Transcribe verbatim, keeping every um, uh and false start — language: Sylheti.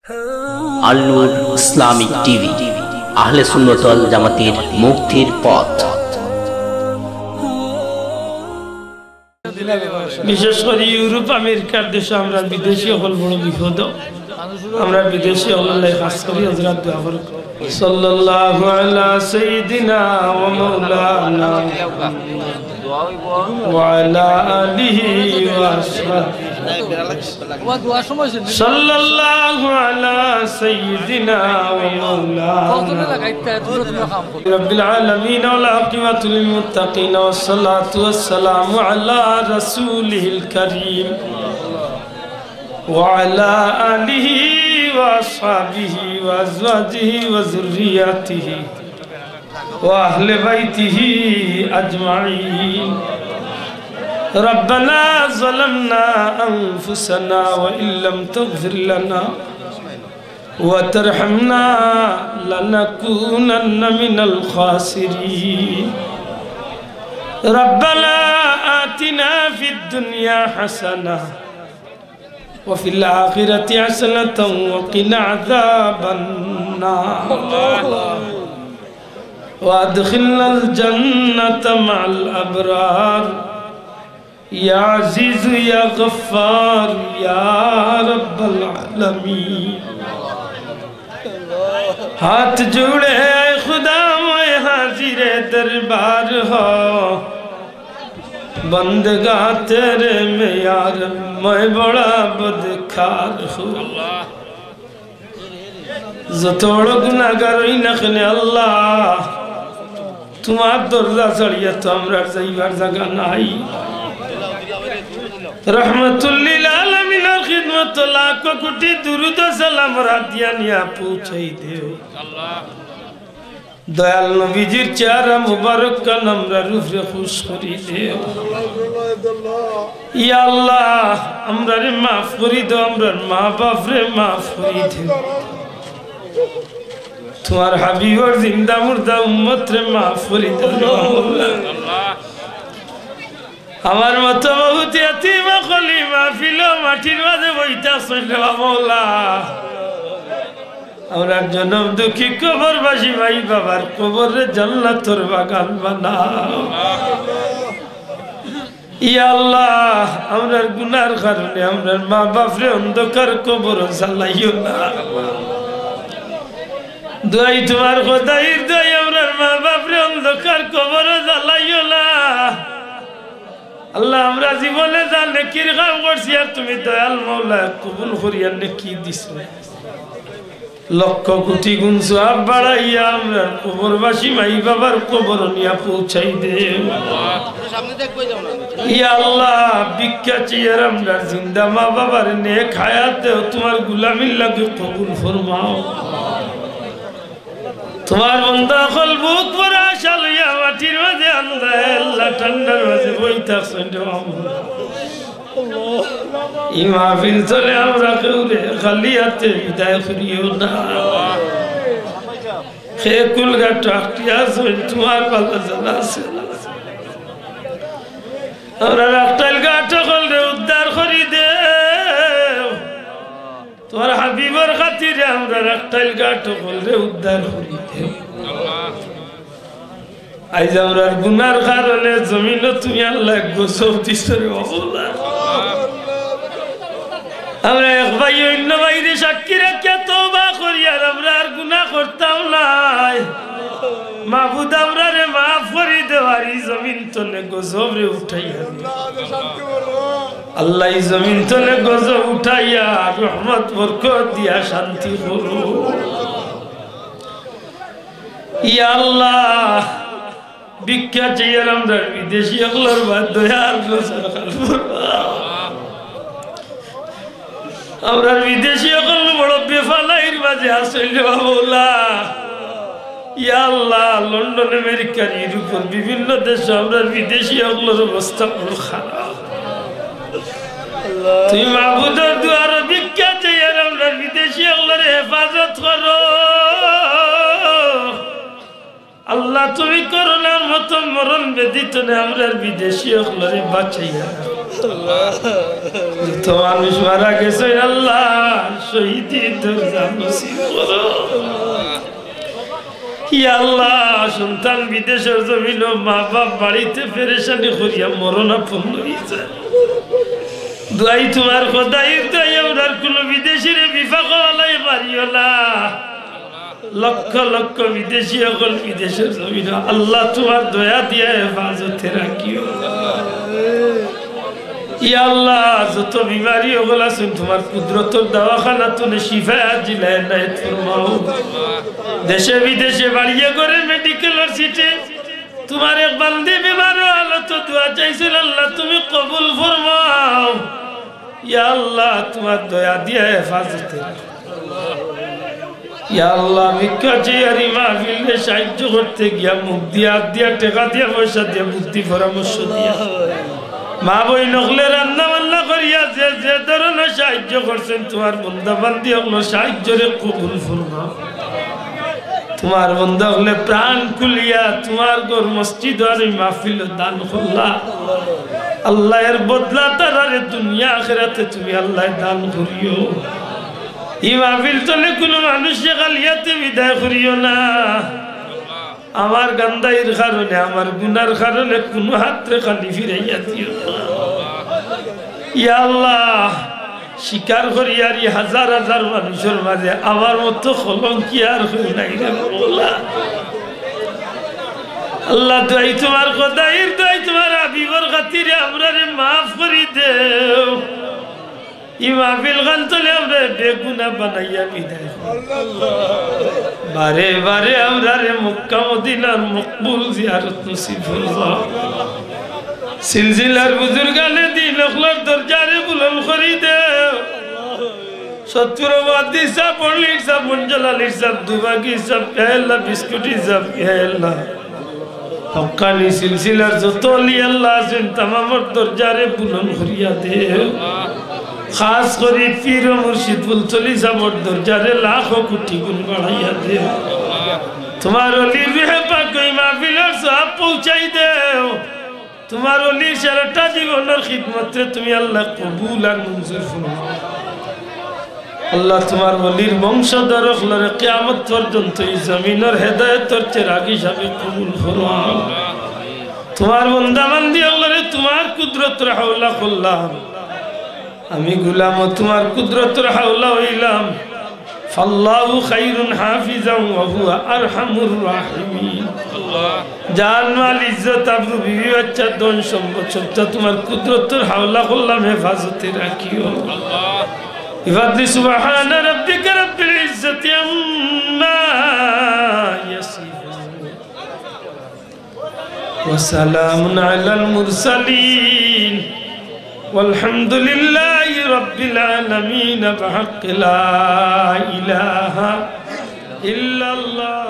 আল নূর Islamic TV, আহলে সুন্নত ওয়াল জামাতের মুক্তির পথ। বিশেষ করি ইউরোপ, আমেরিকার দেশো আমরার বিদেশি অকল বড় বিপদ। আমরার বিদেশি অকলর লাগি খাস করি হজরত দোয়া করুক। সাল্লাল্লাহু আলা সাইয়্যিদিনা ওয়া মাওলানা ওয়া আলা আলিহি ওয়া আসহাবিহি। সাল্লাল্লাহু আলা সাইয়্যিদিনা ওয়া মাওলানা রাব্বিল আলামিন, ওয়াল আকিবাতু লিল মুত্তাকিন, ওয়াস সালাতু ওয়াস সালামু আলা রাসূলিহিল কারীম ওয়া আলা আলিহি ওয়া আসহাবিহি ওয়া আজওয়াজিহি ওয়া যুররিয়াতিহি وأهل بيته أجمعين. ربنا ظلمنا أنفسنا وإن لم تغفر لنا وترحمنا لنكونن من الخاسرين. ربنا آتنا في الدنيا حسنة وفي الآخرة حسنة وقنا عذاب النار. وأدخلنا الجنة مع الأبرار. يا عزيز يا غفار يا رب العالمين. ہاتھ جوڑے اے خدا میں حاضر دربار ہوں، بندگاں تیرے میں یا رب میں بڑا بدکار ہوں۔ যত বড় গুনাহগার অই না কেনে আল্লাহ, তুমার দরজা ছাড়িয়া তো আমরার যাইবার জাগা নাই। রহমাতুল লিল আলামিনর খিদমতো লাখো কোটি দুরুদ ও সালাম রাদিয়া নিয়া পৌঁছাই দেও। দয়াল নবীজির চেহারা মুবারক খান আমরার উপরে খুশ করি দেও। ইয়া আল্লাহ, আমরারে মাফ করি দেও, আমরার মা বাপরে মাফ করি দেও। তুমার হাবিবর জিন্দা মুর্দা উম্মতরে মাফ করি দেও। আমার মতো বহুত ইয়াতিম অকল ই মাহফিলো মাটির মাঝে বইতা আছইন রে মওলা। আমরার জনম দুঃখী কবরবাসী ভাই বাবার কবররে জান্নাতর বাগান বানাও। ইয়া আল্লাহ, আমরার গুনার কারণে আমরার মা বাপরে অন্ধকার কবরো জ্বালাইও না। দোয়াই তুমার খোদাইর দোয়াই, আমরার মা বাপরে অন্ধকার কবরো জ্বালাইও না। আল্লাহ, আমরা জীবনে যা নেকির কাম করছি আর তুমি দয়াল মওলা কবুল করিয়া নেকি দিছো। লক্ষ কোটি গুণ সওয়াব বাড়াইয়া আমরার কবরবাসী মাই বাবার কবরো নিয়া পৌঁছাই দেও। ইয়া আল্লাহ, ভিক্ষা চাইয়ার আমরার জিন্দা মা বাবার নেক হায়াতেও তুমার গুলামির লাগি কবুল ফরমাও। তুমার বন্দা অকল বুক ভরা আশা লইয়া মাটির মাঝে আন্দা আল্লাহ ঠান্ডার মাঝে বই থাকছইন রে মামু। ই মাহফিল তনে আমরা কেউরে খালি হাতে বিদায় করিও না। কে কুন ঘাটো আটকিয়া আছইন, তুমার ভালা জানা আছে। আমরা রাখটাইল ঘাট অকলরে উদ্ধার করি দেও। তুমার হাবিবর খাতিরে আমরা রাখটাইল ঘাট অকলরে উদ্ধার করি দেও। আইজ আমরার গুনার কারণে জমিনো তুমি আল্লাহ এক গজব দিছো রে বাবা। আমরা এক ভাই অইন্য ভাইরে সাক্ষী রাখিয়া তওবা করি, আর আমরা আর গুনা করতাম নায়। মাবুদ, আমরারে মাফ করি দেও, আর ই জমিন তনে গজবরে উঠাইয়া দেও। আল্লাহ, ই জমিন তনে গজব উঠাইয়া রহমত বরকত দিয়া শান্তি করো। ইয়া আল্লাহ, ভিক্ষা চাইয়ার আমরার বিদেশি অকলর বাদ দয়ার নজর খাল করবা। আমরার বিদেশি অকল বড় বেফালাইর মাঝে আছইন রে মওলা। ইয়া আল্লাহ, লন্ডন, আমেরিকার, ইউরোপর বিভিন্ন দেশো আমরার বিদেশি অকলর অবস্থা বড় খারাপ। তুমি মাবুদর দুয়ারো ভিক্ষা চাইয়ার আমরার বিদেশি অকলরে হেফাজত করো। আল্লাহ, তুমি করোনার মতো মরণ ব্যাধি তনে আমরার বিদেশি অকলরে বাঁচাইয়া রাখো। যত মানুষ মারা গেছে আল্লাহ, শহীদি দরজা নসিব করো। ইয়া আল্লাহ, সন্তান বিদেশর জমিনো, মা বাপ বাড়িতে পেরেশানি করিয়া মরণাপন্ন অইছে। দোয়াই তুমার, খোদাইর দোয়াই, আমরার কুনু বিদেশিরে বিপাকো ফালাই মারিও না। লক্ষ লক্ষ বিদেশি অকল বিদেশর জমিনো, আল্লাহ তুমার দয়া দিয়া হেফাজতে রাখিও। ইয়া আল্লাহ, যত বিমারি অকল আছইন, তুমার কুদরতর দাওয়াখানা থনে শিফায়ে আজিলা এনায়েত ফরমাও। দেশে বিদেশে, বাড়িয়ে ঘরে, মেডিকেলর সিটে তুমার এক বান্দি বিমারর হালতো দোয়া চাইছিল, আল্লাহ তুমি কবুল ফরমাও। ইয়া আল্লাহ, তুমার দয়া দিয়া হেফাজতে রাখো। ইয়া আল্লাহ, ভিক্ষা চাইয়ার ই মাহফিলরে সাহায্য করতে গিয়া, মুখ দিয়া, হাত দিয়া, টেকা দিয়া, পয়সা দিয়া, বুদ্ধি পরামর্শ দিয়া, মা বইন অকলে রান্না বান্না করিয়া যে যে ধরনর সাহায্য করছইন, তুমার বন্দা বান্দি অকলর সাহায্যরে কবুল ফরমাও। তুমার বন্দা অকলে প্রাণ খুলিয়া তুমার ঘর মসজিদ আর ই মাহফিলো দান করলা। আল্লাহ, এর বদলা তারারে দুনিয়া আখিরাতে তুমি আল্লাহ দান করিও। ই মাহফিল থনে কুনু মানুষরে খালি আতে বিদায় করিও না। আমার গান্দাইর কারণে, আমার গুনার কারণে কুনু আতরে খালি ফিরাইয়া দিও না। ইয়া আল্লাহ, স্বীকার করিয়ার ই হাজার হাজার মানুষর মাঝে আমার মতো কলঙ্কি আর কেউ নাই রে মৌলা। আল্লাহ, দোয়াই তুমার, খোদাইর দোয়াই তুমার, হাবিবর খাতিরে আমরারে মাফ করি দেও। ই মাহফিল খান থনে আমরারে বেগুনা বানাইয়া বিদায় করো। বারে বারে আমরারে মক্কা মদিনার মকবুল জিয়ারত নসিব ফরমাও। সিলসিলার বুজুর্গানে দিন অকলর দরজারে বুলন্দ করি দেও। সত্তর মুহাদ্দিস সাব, মল্লিক সাব, মঞ্জল আলী সাব, দুবাগি সাব, ইয়া আল্লাহ, বিস্কুটি সাব, ইয়া আল্লাহ। হক্কানি সিলসিলার যত অলি আল্লাহ আছইন, তামামর দরজারে বুলন্দ করিয়া দেও। খাস করি পীর ও মুর্শিদ ফুলতলি সাবর দরজারে লাখো কোটি গুণ বাড়াইয়া দেও। তুমার অলির রুহে পাক ই মাহফিলর সওয়াব পৌঁছাই দেও। তুমার অলির সারাটা জীবনর খিদমতরে তুমি আল্লাহ কবুল আর মঞ্জুর ফরমাও। আল্লাহ, তুমার অলির বংশধর অকলরে কিয়ামত পর্যন্ত ই জমিনর হেদায়েতর চেরাগ হিসাবে কবুল ফরমাও। তুমার বন্দা বান্দি অকলরে তুমার কুদরতর হাওলা করলাম। আমি গোলামও তুমার কুদরতর হাওলা অইলাম। ফাল্লাহু খাইরুন হাফিজান ওয়া হুয়া আরহামুর রাহিমিন। জান মাল ইজ্জত আবরু বিবি বাচ্চা ধন সম্পদ সবটা তুমার কুদরতর হাওলা করলাম, হেফাজতে রাখিও। বিফাদলি সুবহানা রাব্বিকা রাব্বিল ইজ্জতি আম্মা ইয়াসিফুন। وسلام على المرسلين والحمد لله رب العالمين بحق لا إله إلا الله.